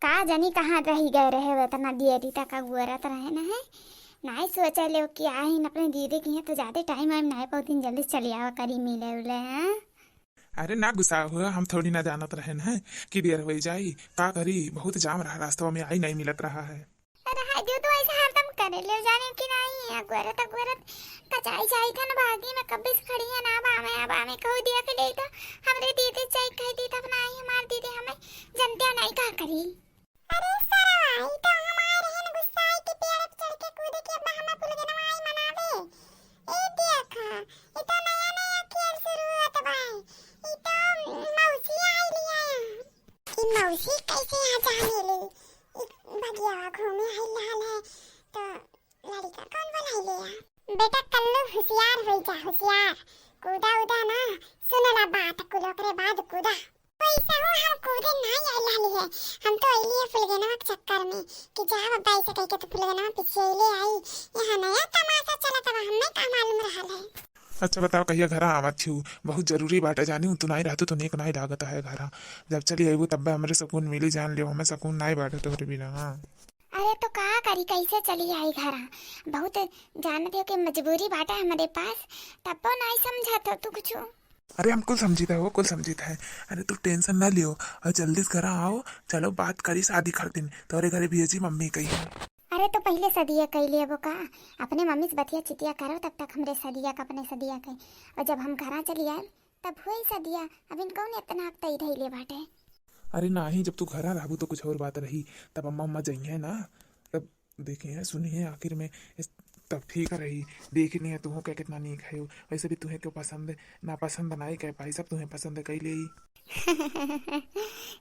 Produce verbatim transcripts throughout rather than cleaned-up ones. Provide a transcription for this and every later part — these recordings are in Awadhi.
का जानी कहाँ रहि गए रहे, वो इतना देरी तक अगोरत रहे न है। नाहीं सोचे लेव कि आहिन अपने दीदी के हियाँ तो जादे टाइम वाइम नाहीं पाउतिन, जल्दी चली आवा करी मिले उले, हाँ? अरे ना गुस्सा हुआ, हम थोड़ी ना जानत रहेन है कि देर होइ जाई। का करी, बहुत जाम रहा रास्तवा में, आई नाहीं मिलत रहा है। अरे हाय, जो तो ऐसे हरदम करे ले जाने कि नाहीं, अगोरत अगोरत कचाई जाई था ना, भागी ना, कब्बे से खड़ी है ना, अब आवे, अब आवे, कहू दिया के ले तो हमरे दीदी जाई, कह दी तब ना आई हमार दीदी, हमें जनते नाहीं का करी। अरे सरवा, ई तो हमार रहन गुस्सा है कि पेड़ पे चढ़ के कूदे कि अब हमें फुलगनवा आई मनावे। ए देख, ई तो नया नया खेल शुरू होत बा। ई तो मौसी आई लिया। ई मौसी कैसे यहाँ जाने ले? ई भगियावा घूमे आई लाल है, तो लड़िका कौन बोलाई ले आ? बेटा कल्लू, हुसियार होइ जा, हुसियार। कूदा उदा ना, सुन ला बात कुल, ओकरे बाद कूदा। वैसे हूँ हम कूदे नाहीं आइल रहली है, हम तो अइली है फुलगेनवा के चक्कर में कि जाब अब्बा ऐसे कह के तो फुलगेनवा पीछे अइले आई। यहाँ नया तमाशा चलत बा, हमें का मालूम रहल है। अच्छा बताओ, कहिया घरा आवत छिउ? बहुत जरूरी बाटे जानी, तू नाहीं रहतू तो नीक नाहीं लागत है घरा। जब चली अइबू तब्बे हमरे सुकून मिली, जान लियो हमें सुकून नाहीं बाटे तोहरे बिना। हाँ। अरे तो का करी, कैसे चली आई घरा? बहुत जानत हो कि मजबूरी बाटे हमरे पास, तब्बो नाहीं समझत हो तू कुछ। अरे हम कुल समझित है, वो कुल समझित है। अरे तू टेंशन ना लियो और जल्दी से घरा आओ, चलो बात करी शादी खातिर, तोरे घरे भेजी मम्मी कही है। अरे तो पहिले सदिया कइ लेबो का, अपने मम्मी से बतिया चितिया करो, तब तक हमरे सदिया का अपने सदिया कइ, और जब हम घरा चली आए तब हुई सदिया, अबिन कौन इतना अकतई धइले बाटे। अरे नाहीं, जब तू घरा रहबू तो कुछ और बात रही, तब अम्मा अम्मा जइहें ना, तब देखिहें सुनिहें आखिर में, इस-, तब ठीक रही। देख लिहें तुहों के कितना नीक है, वैसे भी तुहें क्यों पसंद, नापसंद नाहीं कह पाई, सब तुहें पसंद कइ लेई।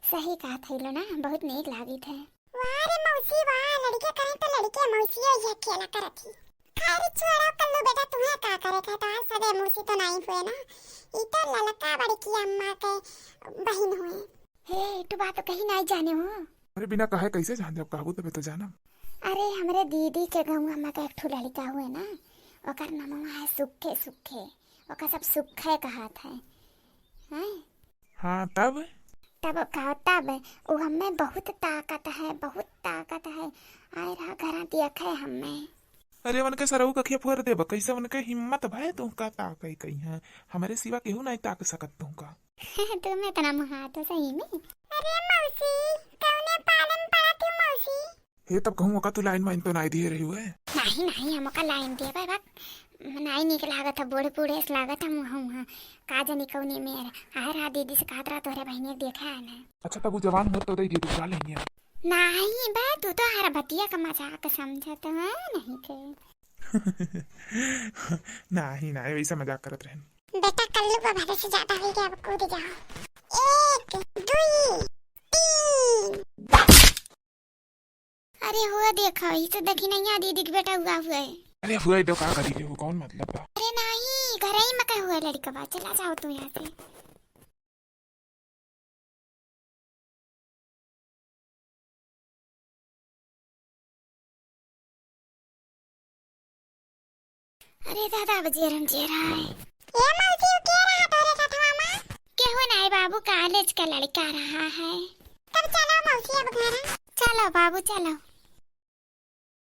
सही कहत है लो ना, बहुत नीक लागित है। वाह रे मौसी वाह, लड़के कहें तो लड़के मौसी हो यह खेला करत ही। अरे छोड़ो कल्लू बेटा, तुहें का करे के, तोहार सगे मौसी तो नाहीं हुए ना, ई तो ललका बड़की अम्मा के बहिन हुए। हे, तू बात तो कहीं नाहीं जाने हो। अरे बिना कहे कैसे जान, जब कहबू तबे तो जानब। अरे हमरे दीदी के गाँव में के एक ठो लड़का हुए ना, ओकर नामवा है सुखे सुखे, ओका सब सुखे कहत है। हैं? हाँ तब? तब का तब, उ हमें बहुत ताकत है, बहुत ताकत है। आए रहा घरा देखे हमें। अरे उनके सरऊ कखिया फोर देब, कैसे उनके हिम्मत भय तुहका ताके कहीं है, हमरे सिवा केहू नाहीं ताक सकत तुहका। तुम इतना मुहा तो सही में। अरे मौसी, कौने पालन पड़ा तू मौसी? हे तब कहूँ ओका तू लाइन वाइन तो नाहीं दिए रही हुए? नाहीं नाहीं, हम ओका लाइन दिए बा, बात नाहीं नीक लागत है, बूढ़ बूढ़े से लागत है मुँह मुँह। का जानी कौनी मेर, आए रहा दीदी से कहत रहा तोहरे बहिनी के देखे आए ना। अच्छा तब वो जवान होत तो दे दी तू, बुला लेंगे। नाहीं बे, तू तो हर बतिया का मजाक समझत है, नहीं के। नाहीं नाहीं, वैसे मजाक करत रहन। बेटा कल्लू बा भले से ज्यादा हो गया, अब कूद जाओ। एक, दुई, तीन। अरे हुआ देखा, ई तो देखी नहीं आ दीदी के बेटा हुआ हुआ है। अरे हुआ तो का करी के, वो कौन मतलब बा? अरे नाहीं, घर ही में का हुआ लड़का बा, चला जाओ तू यहाँ से। अरे दादा, अब जेरम जेरा है। ए मौसी, के रहा तोरे सथवा मा? केहू नाहीं बाबू, कॉलेज का लड़का रहा है। तब चलो मौसी अब घर। चलो बाबू, चलो।